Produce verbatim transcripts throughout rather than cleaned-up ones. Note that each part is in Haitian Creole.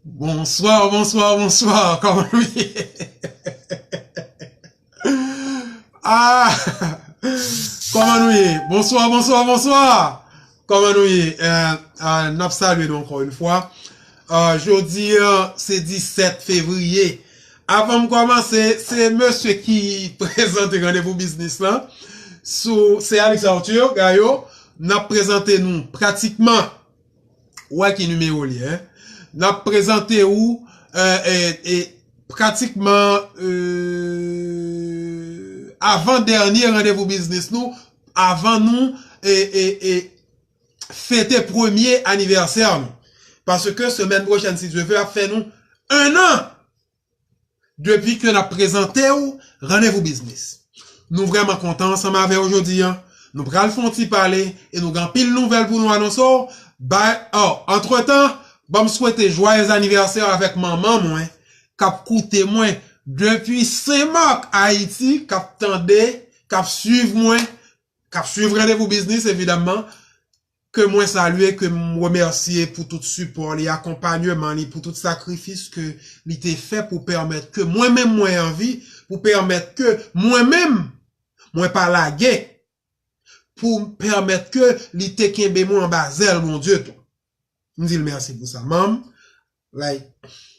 Bonsoir, bonsoir, bonsoir. Kòman nou ye? Ah! Kòman nou ye? Bonsoir, bonsoir, bonsoir. Kòman nou ye? Euh, euh, n ap salye nou ankò yon fwa. Euh, jodi a, se disèt fevriye. Avan m kòmanse, se mesye ki prezante Randevou Biznis lan. Sou, se Alex Arthur Gaillot. N ap prezante nou pratikman, ou wè ki nimewo li ye, hein? N ap prezante ou, euh, euh, euh, pratikman, euh, avan dènye Randevou Biznis nou, avan nou, e, e, e, fete premye anivèsè nou. Paske semèn pwochèn, si Dye vle, ap fè nou en an depi ke n ap prezante w Randevou Biznis. Nou vrèman kontan ansanm avè w jodi a. Nou pral fè yon ti pale e nou gen anpil nouvèl pou nou anonse w. Bay, oh, antretan, ban m swete jwayez anivèsè avèk manman mwen, k ap koute mwen depi Sen Mak, Ayiti, k ap tande, k ap swiv mwen, k ap swiv Randevou Biznis, evidamman, ke mwen salye, ke m remèsye pou tout sipò li, akonpanyman li, pou tout sakrifis ke li te fè pou pèmèt ke mwen menm mwen anvi, pou pèmèt ke mwen menm mwen pa lage, pou pèmèt ke li te kenbe mwen anba zèl Bondye tou. M di l mèsi pou sa. Manm, like,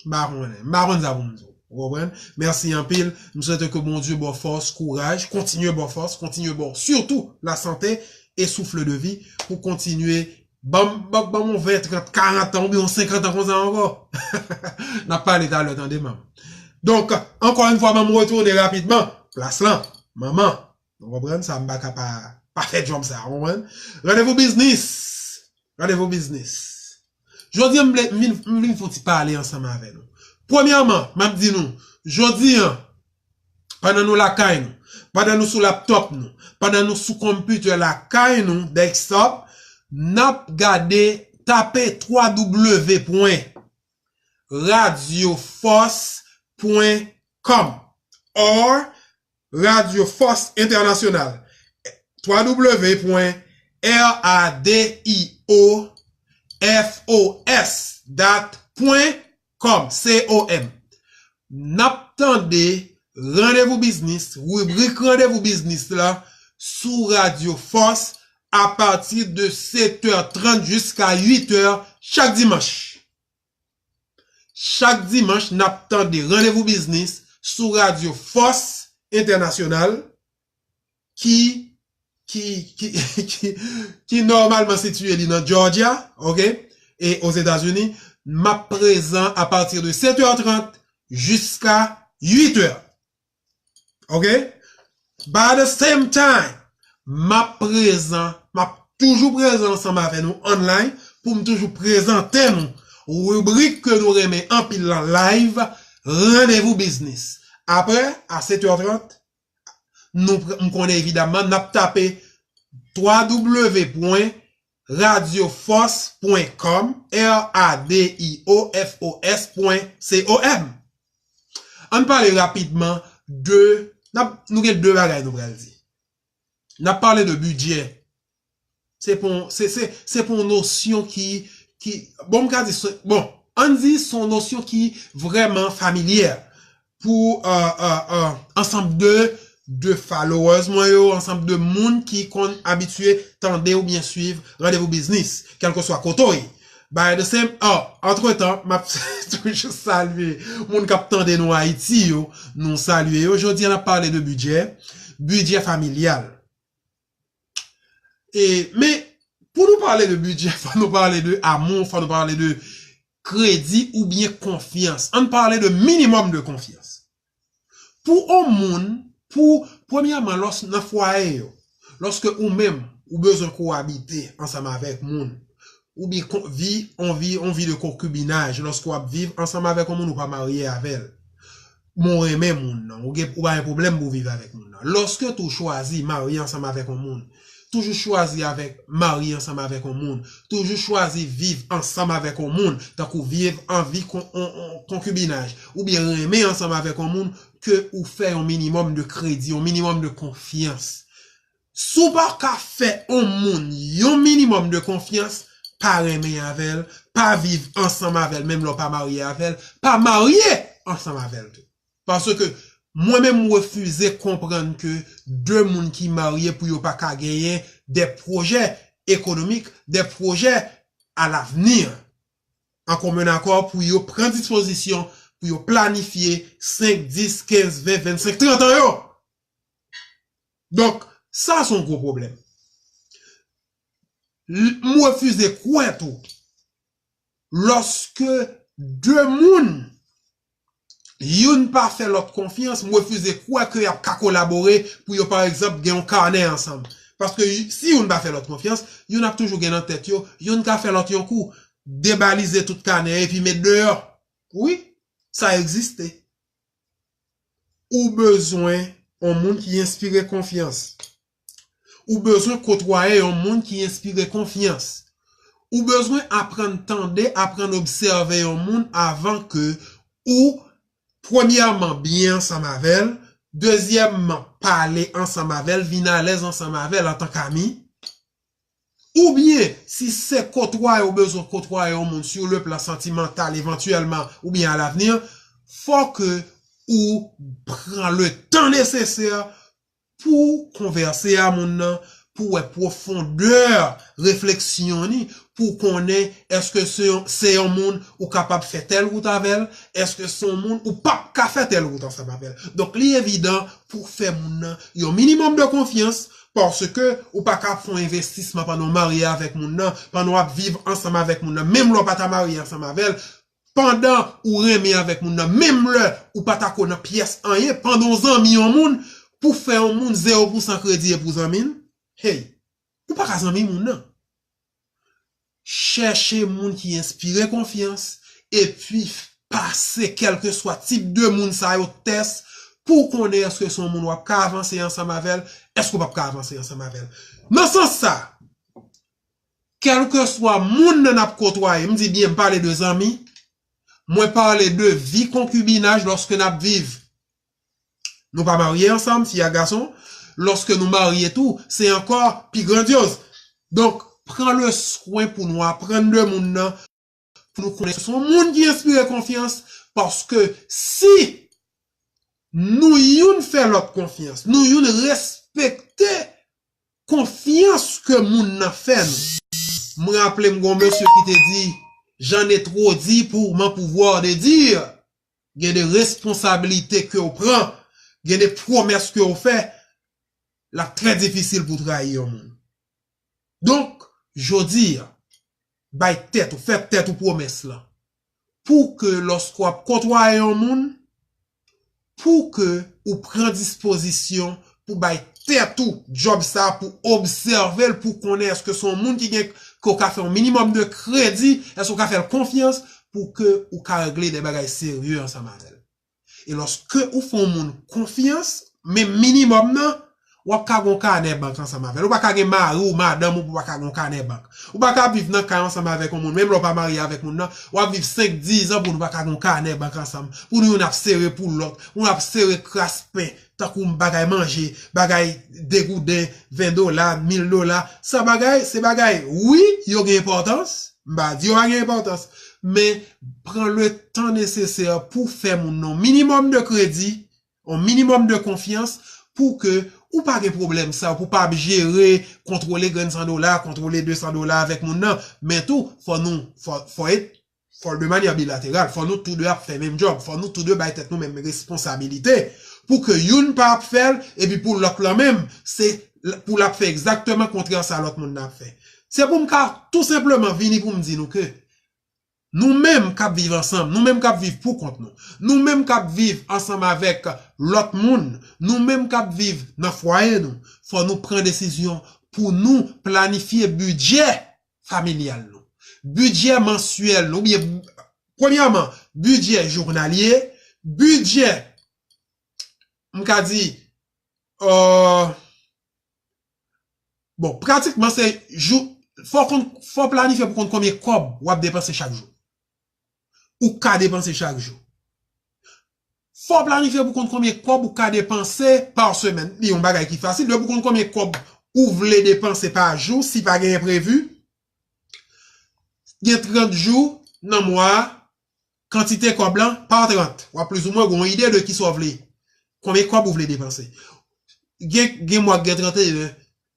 m pa konnen. M pa konn sa pou m di w. Ou konprann? Mèsi anpil. M swete ke Bondye ba w fòs, kouraj, kontinye ba w fòs, kontinye ba w sitou lasante e souffle de vie pou kontinye ban m, ban, ban m yon ven, trant, karant an oubyen yon senkant an konsa ankò. N ap pale talè, tande, manm. Donk, ankò yon fwa, ban m retounen rapidman plas lan. Manman, nou konprann sa, m pa ka pa, pa fè djòb sa, ou konprann? Randevou Biznis. Randevou Biznis. Jodi a, m vle, m vin, m vin fè yon ti pale ansanm avè nou. Premyèman, m ap di nou, jodi a, pandan nou lakay nou, pandan nou sou laptop nou, pandan nou sou konpitè lakay nou, desktop, n ap gade, tape twa w pwen radiofòs pwen kòm or Radio Force International, twa w pwen r a d i o f o s dot com, C O M. N ap tande Randevou Biznis, ribrik Randevou Biznis la, sou Radio Force, apati de sèt è trant jiska uit è chak dimanch. Chak dimanch, n ap tande Randevou Biznis sou Radio Force International, ki, ki, ki, ki, ki nòmalman sitiye li nan Georgia, oke? E Ozetazini, m ap prezan apati de sèt è trant jiska uit è. Oke? But at the same time, m ap prezan, m ap toujou prezan ansanm avè nou online pou m toujou prezante nou ribrik ke nou renmen anpil lan, live, Randevou Biznis. Apre, a sèt è trant, nou, m konnen evidamman, n ap tape twa w pwen radiofos pwen kòm, R A D I O F O S pwen C O M. Ann pale rapidman de, n ap, nou gen de bagay nou pral di. N ap pale de bidjè. Se pou, se, se, se pou yon nosyon ki, ki, bon, m ka di, se, bon, ann di se yon nosyon ki vrèman familyè pou, euh, euh, euh, ansanm de, de followers mwen yo, ansanm de moun ki konn abitye tande oubyen swiv Randevou Biznis, kèlkeswa kote w ye. By the same, oh, antretan, m ap toujou salye moun k ap tande nou Ayiti yo, nou salye yo. Jodi a, n ap pale de bidjè, bidjè familyal. E, men, pou nou pale de bidjè, fò nou pale de amou, fò nou pale de kredi oubyen konfyans. Ann pale de minimòm de konfyans. Pou yon moun, pou, premyèman, lòs, nan fwaye yo, lòske ou menm, ou bezwen kowabite ansanm avèk moun, oubyen kon-, vi, on vi, on vi de konkibinaj, lòske w ap viv ansanm avèk yon moun ou pa marye avè l. Men w renmen moun nan, ou gen, ou pa gen pwoblèm pou w viv avèk moun nan. Lòske tou w chwazi marye ansanm avèk yon moun, toujou chwazi avèk, marye ansanm avèk yon moun, toujou chwazi viv ansanm avèk yon moun, tankou viv an vi kon-, on, on, konkibinaj, oubyen renmen ansanm avèk yon moun, ke ou fè yon minimòm de kredi, yon minimòm de konfyans. Si w pa ka fè yon moun yon minimòm de konfyans, pa renmen avè l, pa viv ansanm avè l, menm lè w pa marye avè l, pa marye ansanm avè l tou. Paske mwen menm, m refize konprann ke de moun ki marye pou yo pa ka genyen de pwojè ekonomik, de pwojè à l'avenir, an komen akò pou yo pran dispozisyon, pou yo planifye senk, dis, kenz, ven, vennsenk, trant an yo. Donk, sa se yon gwo pwoblèm. L-, m refize kwè tou, lòske de moun, youn pa fè lòt konfyans, m refize kwè ke y ap ka kolabore pou yo, pa egzanp, gen yon kanè ansanm. Paske y-, si youn pa fè lòt konfyans, youn ap toujou gen nan tèt yo, youn ka fè lòt yon kou, debalize tout kanè epi met deyò. Wi, sa egziste. Ou bezwen yon moun ki enspire konfyans. Ou bezwen kotwaye yon moun ki enspire konfyans. Ou bezwen aprann tande, aprann obsève yon moun avan ke ou, premyèman, byen ansanm avè l, dezyèmman, pale ansanm avè l, vin alèz ansanm avè l antank ami. Oubyen, si se kotwaye ou bezwen kotwaye yon moun sur le plan sentimental evantyèlman, oubyen à l'avenir, fò ke ou pran le tan nesesè pou konvèse a moun nan, pou wè pwofondè refleksyon ni, pou konnen èske se yon, se yon moun ou kapab fè tèl wout avè l, èske se yon moun ou p ap ka fè tèl wout ansanm avè l. Donk, li evidan pou fè moun nan yon minimòm de konfyans, paske ou pa ka fè yon envestisman pandan w marye avèk moun nan, pandan w ap viv ansanm avèk moun nan, menm lè w pa ta marye ansanm avè l, pandan ou renmen avèk moun nan, menm lè ou pa ta ko nan pyès anyen, pandan w zanmi yon moun, pou fè yon moun zewo pousan kredi e pou zanmi l, hey, ou pa ka zanmi moun nan. Chèche moun ki enspire konfyans, epi pase kèlkeswa tip de moun sa yo tès, pou w konnen èske se yon moun w ap ka avanse ansanm avè l, èske w p ap ka avanse ansanm avè l. Nan sans sa, kèlkeswa moun nan n ap kotwaye, m di byen, m pale de zanmi, mwen pale de vi konkibinaj lòske n ap viv. Nou pa marye ansanm, fi ak gason, lòske nou marye tou, se ankò pi grandyoz. Donk, pran le swen pou nou aprann de moun nan, pou nou konnen se yon moun ki enspire konfyans, paske si nou youn fè lòt konfyans, nou youn respekte konfyans ke moun nan fè nou. M raple m gon mesye ki te di, j'en ai trop dit pour m'en pouvoir de dire. Gen de responsablite ke w pran, gen de pwomès ke w fè, l ap trè difisil pou w trayi yon moun. Donk, jodi a, bay tèt ou, fè tèt ou pwomès lan. Pou ke lòske w ap kotwaye yon moun, pou ke ou pran dispozisyon pou bay tèt ou djòb sa, pou obsève l, pou konnen èske se yon moun ki gen, ke w ka fè yon minimòm de kredi, èske w ka fè l konfyans, pou ke ou ka regle de bagay serye ansanm avè l. E lòske ou fè yon moun konfyans, menm minimòm nan, w ap ka gon kanè bank ansanm avè l. Ou pa ka gen mari w, madanm ou, pou w pa ka gon kanè bank. Ou pa ka viv nan kay ansanm avèk yon moun, menm lè w pa marye avèk moun nan, w ap viv senk, diz an pou nou pa ka gon kanè bank ansanm. Pou nou youn ap sere pou lòt, youn ap sere kras pen, tankou bagay manje, bagay de gouden, ven dola, mil dola. Sa bagay, se bagay, wi, yo gen enpòtans, m pa di yo pa gen enpòtans, men pran le tan nesesè pou fè moun nan yon minimòm de kredi, yon minimòm de konfyans, pou ke ou pa gen pwoblèm sa, pou pa ap jere, kontwole grenn san dola, kontwole de san dola avèk moun nan. Men tou, fò nou, fò, fò et, fò de manyè bilateral, fò nou tou de ap fè menm djòb, fò nou tou de bay tèt nou menm responsabilite, pou ke youn pa ap fè l, epi pou lòt lan menm, se l-, pou l ap fè egzakteman kontrè sa lòt moun nan ap fè. Se pou m ka tou senpleman vini pou m di nou ke nou menm k ap viv ansanm, nou menm k ap viv pou kont nou, nou menm k ap viv ansanm avèk lòt moun, nou menm k ap viv nan fwaye nou, fò nou pran desizyon pou nou planifye bidjè familyal nou, bidjè mansyèl nou, oubyen, premyèman, bidjè jounalye, bidjè, m ka di, euh, bon, pratikman se jou, fò konn, fò planifye pou konn konbyen kòb w ap depanse chak jou. Ou ka depanse chak jou. Fò planifye pou konn konbyen kòb ou ka depanse pa semèn. Li yon bagay ki fasil. Depi w konn konbyen kòb ou vle depanse pa jou, si pa gen enprevi, gen trant jou nan mwa a, kantite kòb lan pa trant. W ap plizoumwen gen yon ide de kisa w vle. Konbyen kòb ou vle depanse? Gen, gen mwa k gen trannteyen,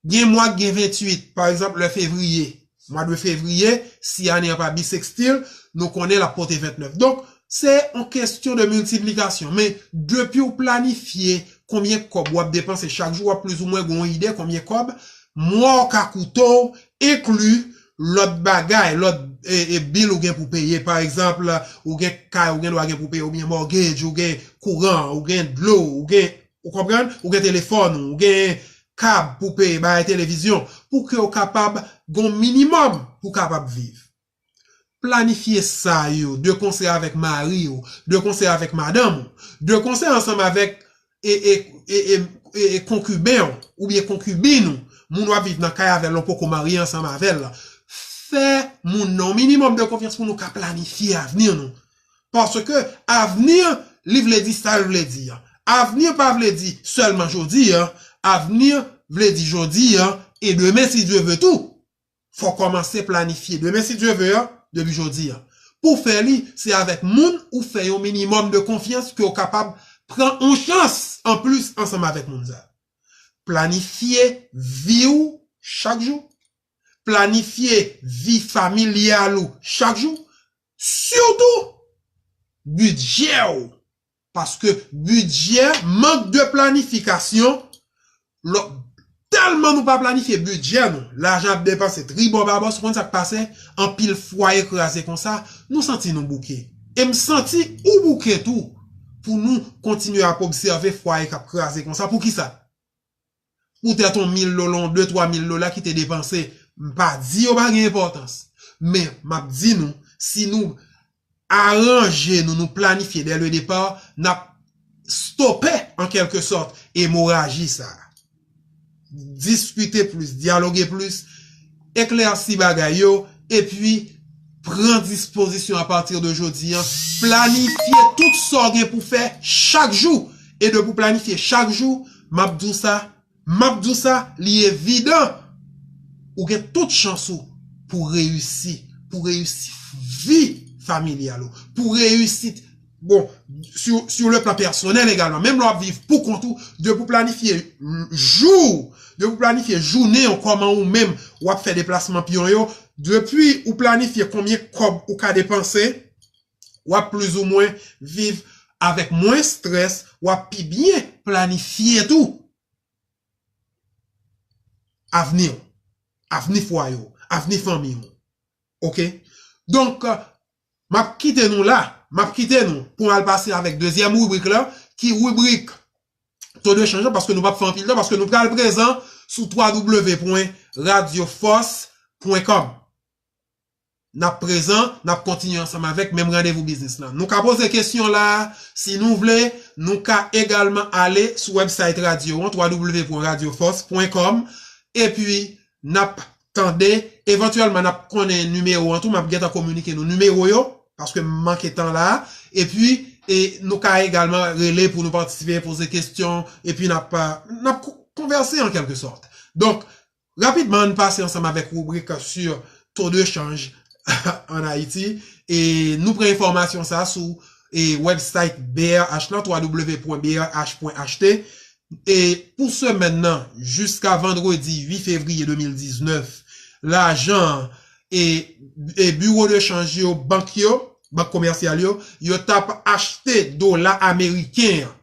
gen mwa k gen venntuit. Pa egzanp, lè fevriye, mwa de fevriye, si ane an pa bisekstil, nou konnen l ap pote ventnèf. Donk, se yon kesyon de miltiplikasyon. Men, depi w planifye konbyen kòb w ap depanse chak jou, w ap plizoumwen gen yon ide konbyen kòb mwa w ka koute w, enkli lòt bagay, lòt e, e, bil ou gen pou peye. Pa egzanp, ou gen kay ou gen dwa gen pou peye, oubyen mortgage, ou gen kouran, ou gen dlo, ou gen, ou konprann? Ou gen telefòn, ou gen kab pou peye, bagay televizyon, pou ke w kapab gen yon minimòm pou w kapab viv. Planifye sa yo, de konsè avèk mari w, de konsè avèk madanm ou, de konsè ansanm avèk e, e, e, e, e, e konkiben w, oubyen konkibin ou, moun w ap viv nan kay avè l, ou poko marye ansanm avè l la. Fè moun nan yon minimòm de konfyans pou nou ka planifye avni nou. Paske avni, li vle di sa l vle di a. Avni pa vle di sèlman jodi a. Avni vle di jodi a e demen, si Dye ve tou. Fò w kòmanse planifye demen, si Dye ve, an, depi jodi a. Pou w fè li, se avèk moun ou fè yon minimòm de konfyans ke w kapab pran yon chans anplis ansanm avèk moun sa a. Planifye vi w chak jou. Planifye vi familyal ou chak jou. Sitou, bidjè w. Paske bidjè, mank de planifikasyon, lò, tèlman nou pa planifye bidjè nou, lajan ap depanse tribò babò, ou konn sa k pase, anpil fwaye kraze konsa, nou santi nou bouke. E m santi ou bouke tou, pou nou kontinye ap obsève fwaye k ap kraze konsa. Poukisa? Poutèt yon mil dola, yon de, twa mil dola ki te depanse, m pa di yo pa gen enpòtans. Men, m ap di nou, si nou aranje nou, nou planifye dès le départ, n ap stope, an kèlke sòt, emoraji sa a. Diskite plis, dyaloge plis, eklèsi bagay yo, epi pran dispozisyon apati de jodi a. Planifye tout sa w gen pou fè chak jou. E depi w planifye chak jou, m ap di w sa, m ap di w sa, li evidan, ou gen tout chans ou pou reyisi, pou reyisi vi familyal ou, pou reyisi, bon, sur, sur le plan pèsonèl egalman. Menm lè w ap viv pou kont ou, depi w planifye jou, depi w planifye jounen w, kòman ou menm w ap fè deplasman pyon yo, depi ou planifye konbyen kòb ou ka depanse, w ap plizoumwen viv avèk mwens strès, w ap pi byen planifye tou avni w, avni fwaye w, avni fanmi w. Oke? Donk, m ap kite nou la, m ap kite nou pou n al pase avèk dezyèm ribrik la, ki ribrik to de chanj la, paske nou p ap fè anpil tan, paske nou pral prezan sou w w w pwen radyo fòs pwen kòm. N ap prezan, n ap kontinye ansanm avèk menm randevou biznis lan. Nou ka poze kesyon la, si nou vle, nou ka egalman ale sou website radyo an, w w w pwen radyo fòs pwen kòm, epi n ap tande, evantyèlman n ap konnen nimewo an tou, m ap gentan kominike nou nimewo yo, paske m manke tan la, epi e, nou ka egalman rele pou nou patisipe, poze kesyon, epi n ap, n ap ko-, konvèse an kèlke sòt. Donk, Rapidman, ann pase ansanm avèk ribrik sur taux de change en Haïti. E nou pran enfòmasyon sa sou e, website B R H lan, w w w pwen B R H pwen H T. E pou semèn nan, jiska vandredi uit fevriye de mil diznèf, lajan e, e biwo de chanj yo, bank yo, bank komèsyal yo, yo t ap achte dola ameriken an.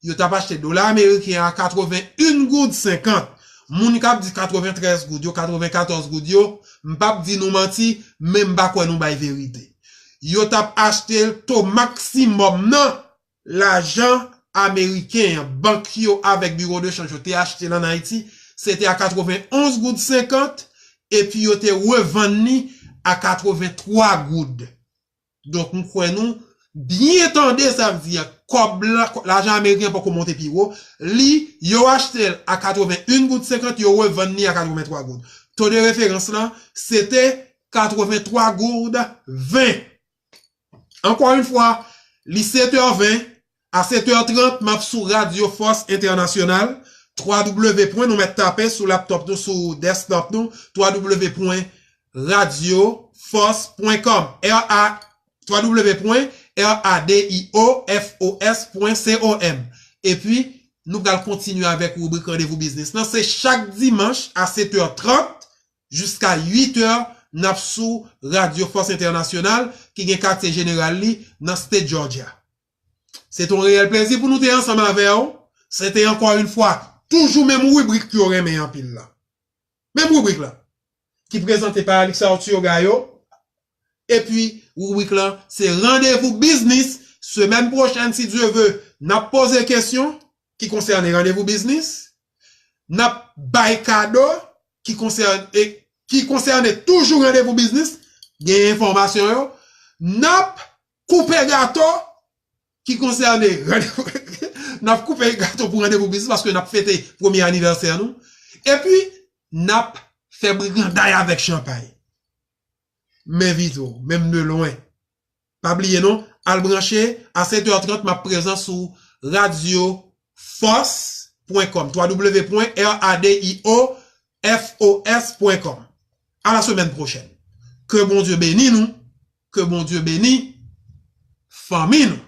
Yo t ap achte dola ameriken an a katreven en goud senkant. Moun k ap di katreventrèz goud yo, katrevenkatòz goud yo, m p ap di nou manti, men m pa kwè nou bay verite. Yo t ap achte l to maksimòm nan lajan ameriken an, bank yo avèk biwo de chanj yo te achte l ann Ayiti, se te a katrevenonz goud senkant, epi yo te revann li a katreventwa goud. Donk, m kwè nou byen tande, sa vle di kòb la, lajan ameriken an poko monte pi wo. Li, yo achte l a katreven en goud senkant, yo revann li a katreventwa goud. To de referans lan, se te katreventwa goud ven. Ankò yon fwa, li sèt è ven, a sèt è trant, m ap sou Radyo Fòs Entènasyonal, w w w pwen, nou mèt tape sou laptop nou, sou desktop nou, w w w pwen radio force point com. R A, w w w point radio force point com. Epi, nou pral kontinye avèk ribrik Randevou Biznis lan. Se chak dimanch a sèt è trant jiska uit è, n ap sou Radio Force International, ki gen katye jeneral li nan State Georgia. Se te yon reyèl plezi pou nou te ansanm avè w. Se te ankò yon fwa, toujou menm ribrik ke w renmen anpil la. Menm ribrik la, ki prezante pa Alex Arthur Gaillot. Epi, ribrik lan, se Randevou Biznis. Semèn pwochèn, si Dye ve, n ap poze kesyon ki konsène Randevou Biznis. N ap bay kado ki konsène, e, ki konsène toujou Randevou Biznis. Gen enfòmasyon yo. N ap koupe gato ki konsène Randevou. N ap koupe gato pou Randevou Biznis paske n ap fete premye anivèsè nou. Epi, n ap fè briganday avèk chanpay. M envite w, menm de lwen. Pa bliye non, al branche, a sèt è trant, m ap prezan sou radio force point com, w w w point radio force point com. À la semaine prochaine. Ke Bondye beni nou, ke Bondye beni fanmi nou.